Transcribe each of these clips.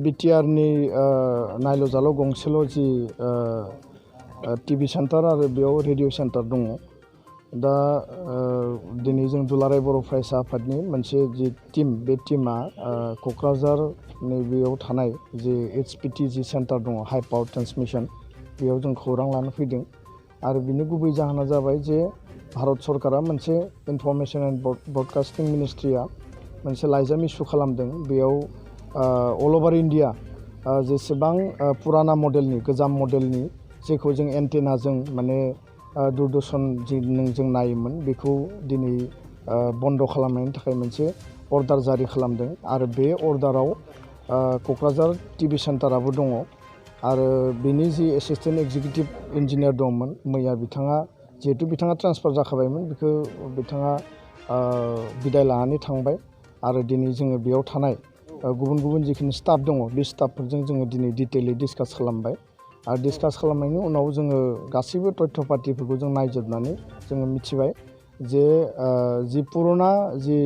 बिटिआरनि नायल' जाल' गंसेल' जि टिभि सेन्टार आरो बेयाव रेडिअ सेन्टार दङ। दा दिनै जों दुलाराय बर' फरायसा आफादनि मोनसे जि टीम, बे टीमा क'क्राझार नैबेयाव थानाय जि HPT जि सेन्टार दङ, हाइ पावार ट्रेन्समिसन, बेयाव जों खौरां लानो फैदों। आरो बिनि गुबै जाहोना जाबाय जे भारत सरकारा मोनसे इनफरमेसन एन्ड ब्रडकास्टिं मिनिस्ट्रिया मोनसे लाइजाम इस्यु खालामदों। बेयाव अल अभार इन्डिया जेसेबां पुराना मडेलनि, गोजाम मडेलनि जेखौ जों एन्टेनाजों माने दूरदर्शन जों नायोमोन, बेखौ दिनै बन्द' खालामनायनि थाखाय मोनसे अर्डार जारि खालामदों। आरो बे अर्डाराव क'क्राझार टिभि सेन्टाराबो दङ। आरो बेनि जि एसिस्टेन्ट एक्जिकिउटिभ इन्जिनियार दंमोन, मैया बिथाङा जिहेतु बिथाङा ट्रान्सफार जाखाबायमोन, बेखौ बिथाङा बिदाय लानानै थांबाय। आरो दिनै जोङो बेयाव थानाय गुबुन गुबुन जिखिनि स्टाफ दङ, बे स्टाफफोरजों जोङो दिनै डिटेइलि डिसकास खालामबाय। आरो डिसकास खालामनायनि उनाव जोङो गासैबो तथ्य पातिफोरखौ जों नायजोबनानै जोङो मिथिबाय जे जि पुराना जि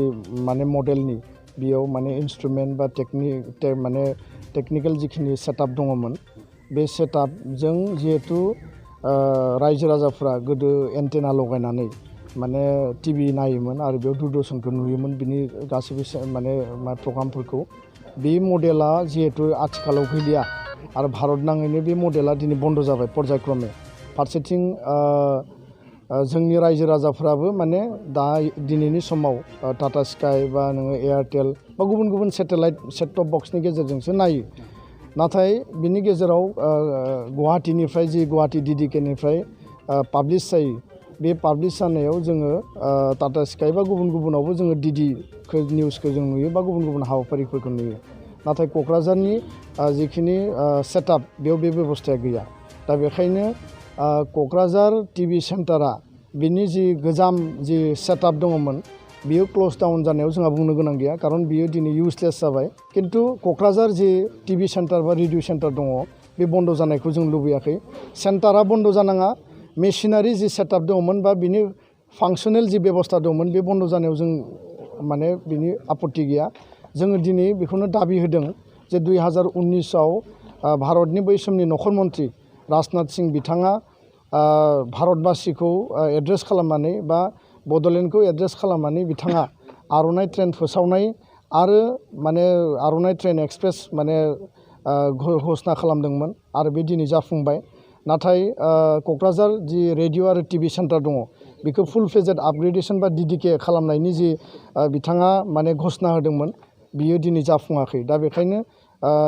माने मडेलनि, बेयाव माने इन्सट्रुमेन्ट बा टेकनिकेल जिखिनि सेटआप दङमोन, बे सेटआपजों जिहेतु रायजो राजाफ्रा गोदो एन्टेना लगायनानै माने टिभि नायोमोन आरो बेयाव दूरदर्शनखौ नुयोमोन, बिनि गासैबो माने प्रग्रामफोरखौ। बे मडेला जिहेतु आथिखालाव गैलिया आरो भारत नाङैनो बे मडेला दिनै बन्द' जाबाय पर्यायक्रमे। फारसेथिं जोंनि रायजो राजाफ्राबो माने दा दिनैनि समाव टाटा स्काई बा नोङो एयारटेल बा गुबुन गुबुन सेटेलाइट सेट-टप बक्सनि गेजेरजोंसो नायो। नाथाय बिनि गेजेराव गुवाहाटीनिफ्राय जि गुवाहाटी DDK-निफ्राय पाब्लिश जायो, बे पाब्लिश जानायाव जोङो टाटा स्काई बा गुबुन गुबुनावबो जोङो DD निउसखौ जों नुयो बा गुबुन गुबुन हाबाफारिफोरखौ नुयो। नाथाय क'क्राझारनि जिखिनि सेटआप, बेयाव बे बेबस्थाया गैया। दा बेखायनो क'क्राझार टिभि सेन्टारा बिनि जि गोजाम जि सेटआप दङमोन, बियो क्ल'ज डाउन जानायाव जोंहा बुंनो गोनां गैया, खारन बियो दिनै इउजलेस जाबाय। खिन्थु क'क्राझार जि टिभि सेन्टार बा रेडिअ सेन्टार दङ, बे बन्द' जानायखौ जों लुबैयाखै। सेन्टारा बन्द' जानाङा, मेसिनारि जि सेटआप दङमोन बा बिनि फांसनेल जि बेबस्था दंमोन, बे बन्द' जानायाव जों माने बिनि आपत्ति गैया। जोङो दिनै बेखौनो दाबि होदों जे 2019आव भारतनि बै समनि नखर मन्त्रि राजनाथ सिंह बिथाङा भारतबासिखौ एड्रेस खालामनानै बा बड'लेण्डखौ एड्रेस खालामनानै बिथाङा आर'नाइ ट्रेन फोसावनाय आरो माने आर'नाइ ट्रेन एक्सप्रेस माने घोषणा खालामदोंमोन आरो बे दिनै जाफुंबाय। नाथाय क'क्राझार जि रेडिअ आरो टिभि सेन्टार दङ, बेखौ फुल फेजेड आपग्रेडेसन बा DDK खालामनायनि जि बिथाङा माने घोषणा होदोंमोन, बियो दिनै जाफुङाखै। दा बेखायनो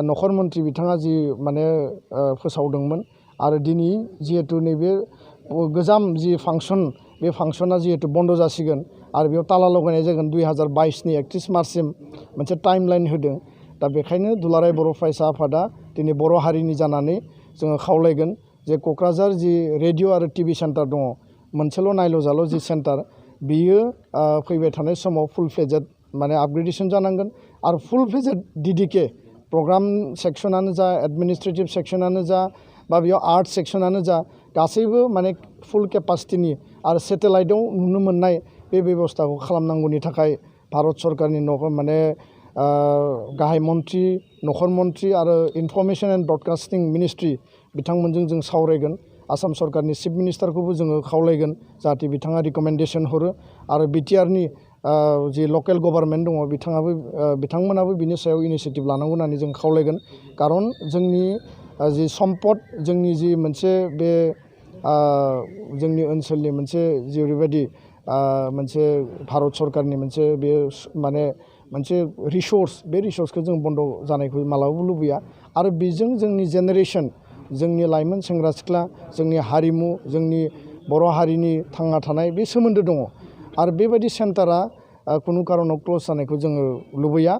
नखर मन्त्रि बिथाङा जि माने फोसावदोंमोन आरो दिनै जिहेतु नैबे गोजाम जि फांसन, बे फांसना जिहेतु बन्द' जासिगोन आरो बेयाव ताला लगायनाय जागोन 2022नि 31 मार्चसिम मोनसे टाइम लाइन होदों। दा बेखायनो दुलाराय बर' फरायसा आफादा दिनै बर' हारिनि जानानै जोङो खावलायगोन जे क'क्राझार जि रेडिअ आरो टिभि सेन्टार दङ, मोनसेल' नायल' जाल' जि सेन्टार, बियो फैबाय थानाय समाव फुल फेजेड माने आपग्रेडेसन जानांगोन आरो फुल फेजेड DDK प्रग्राम सेक्सनानो जा, एडमिनिस्ट्रेटिभ सेक्सनानो जा बा बेयाव आर्ट सेक्सनानो जा, गासैबो माने फुल केपासिटिनि आरो सेटेलाइटआव नुनो मोननाय बे बेबस्थाखौ खालामनांगौनि थाखाय भारत सरकारनि माने गाहाय मन्त्रि, नखर मन्त्रि आरो इनफरमेसन एन्ड ब्रडकास्टिं मिनिस्ट्रि बिथांमोनजों जों सावरायगोन। आसाम सरकारनि चिफ मिनिस्टारखौबो जोङो खावलायगोन जाहाथे बिथाङा रिकमेन्डेसन हरो आरो बिटिआरनि जि लकेल गभर्नमेन्ट दङ, बिथांमोनाबो बिनि सायाव इनिसियेटिभ लानांगौ होननानै जों खावलायगोन। खारन जोंनि जि सम्पद, जोंनि जि मोनसे बे जोंनि ओनसोलनि मोनसे जेरैबायदि मोनसे भारत सरकारनि मोनसे बे माने मोनसे रिसर्स, बे रिसर्सखौ जों बन्द' जानायखौ मालाबाबो लुबैया। आरो बेजों जोंनि जेनेरेसन, जोंनि लाइमोन सेंग्रा सिख्ला, जोंनि हारिमु, जोंनि बर' हारिनि थांना थानाय बे सोमोन्दो दङ। आरो बेबायदि सेन्टारा खुनु कारनाव क्ल'ज जानायखौ जोङो लुबैया।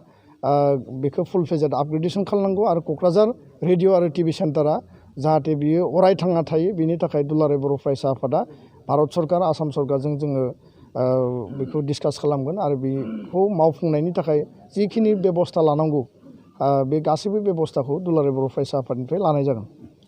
बेखौ फुल फेजेड आपग्रेडेसन खालामनांगौ आरो क'क्राझार रेडिअ आरो टिभि सेन्टारा जाहाथे बियो अराय थांना थायो, बिनि थाखाय दुलाराय बर' फरायसा आफादा भारत सरकार, आसाम सरकारजों जोङो बेखौ डिसकास खालामगोन आरो बेखौ मावफुंनायनि थाखाय जिखिनि बेबस्था लानांगौ, बे गासैबो बेबस्थाखौ दुलाराय बर' फरायसा आफादनिफ्राय लानाय जागोन।